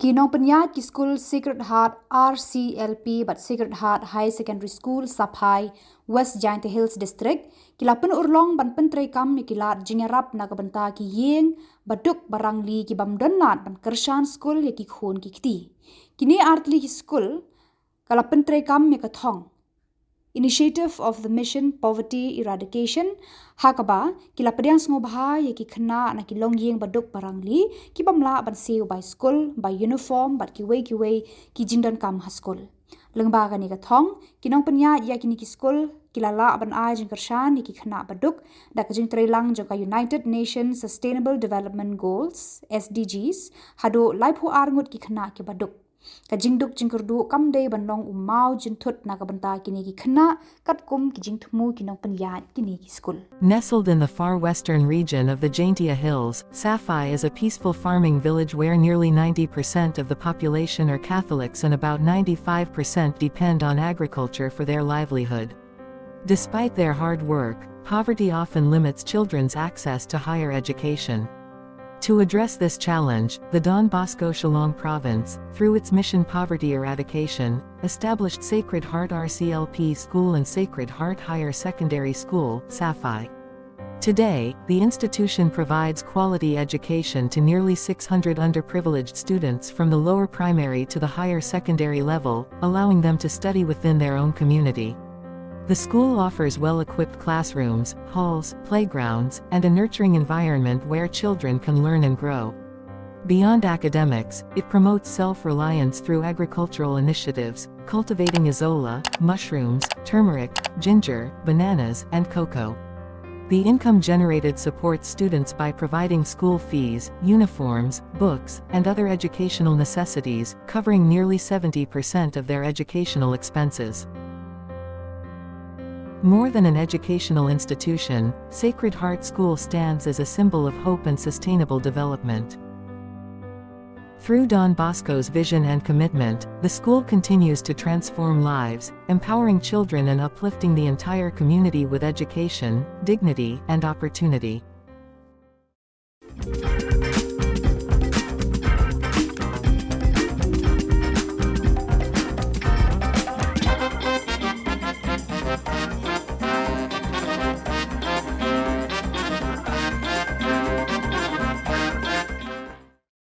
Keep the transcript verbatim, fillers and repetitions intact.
Ki nongpynïaid ki skul Sacred Heart R C L P bad Sacred Heart High Secondary School Saphai, West Jaintia Hills District, ki la pynurlong ban pyntreikam ïa ki lad jingïarap na ka bynta ki ïing ba duk ba rangli ki bym don lad ban kyrshan skul ïa ki khun ki kti. Kine artylli ki skul ka la pyntreikam ïa ka thong Initiative of the Mission Poverty Eradication, ha kaba ki la pdiang sngewbha ïa ki khynnah na ki longïing ba duk ba rangli ki bym lah ban siew bai skul, bai uniform bad kiwei kiwei ki jingdonkam ha skul. Lyngba kane ka thong, ki nongpynïaid ïa kine ki skul ki la lah ban ai jingkyrshan ïa ki khynnah ba duk da ka jingtreilang jong ka United Nations Sustainable Development Goals, S D Gs, haduh laiphew ar ngut ki khynnah ki ba duk. Ka jingduk jingkyrduh kam dei ban long u maw jynthut na ka bynta kine ki khynnah, katkum ki jingthmu ki nongpynïaid kine ki skul. Nestled in the far western region of the Jaintia Hills, Saphai is a peaceful farming village where nearly ninety percent of the population are Catholics and about ninety-five percent depend on agriculture for their livelihood. Despite their hard work, poverty often limits children's access to higher education. To address this challenge, the Don Bosco Shillong Province, through its Mission Poverty Eradication, established Sacred Heart R C L P School and Sacred Heart Higher Secondary School, Saphai. Today, the institution provides quality education to nearly six hundred underprivileged students from the lower primary to the higher secondary level, allowing them to study within their own community. The school offers well equipped classrooms, halls, playgrounds, and a nurturing environment where children can learn and grow. Beyond academics, it promotes self reliance through agricultural initiatives, cultivating izola, mushrooms, turmeric, ginger, bananas, and cocoa. The income generated supports students by providing school fees, uniforms, books, and other educational necessities, covering nearly seventy percent of their educational expenses. More than an educational institution, Sacred Heart School stands as a symbol of hope and sustainable development. Through Don Bosco's vision and commitment, the school continues to transform lives, empowering children and uplifting the entire community with education, dignity, and opportunity.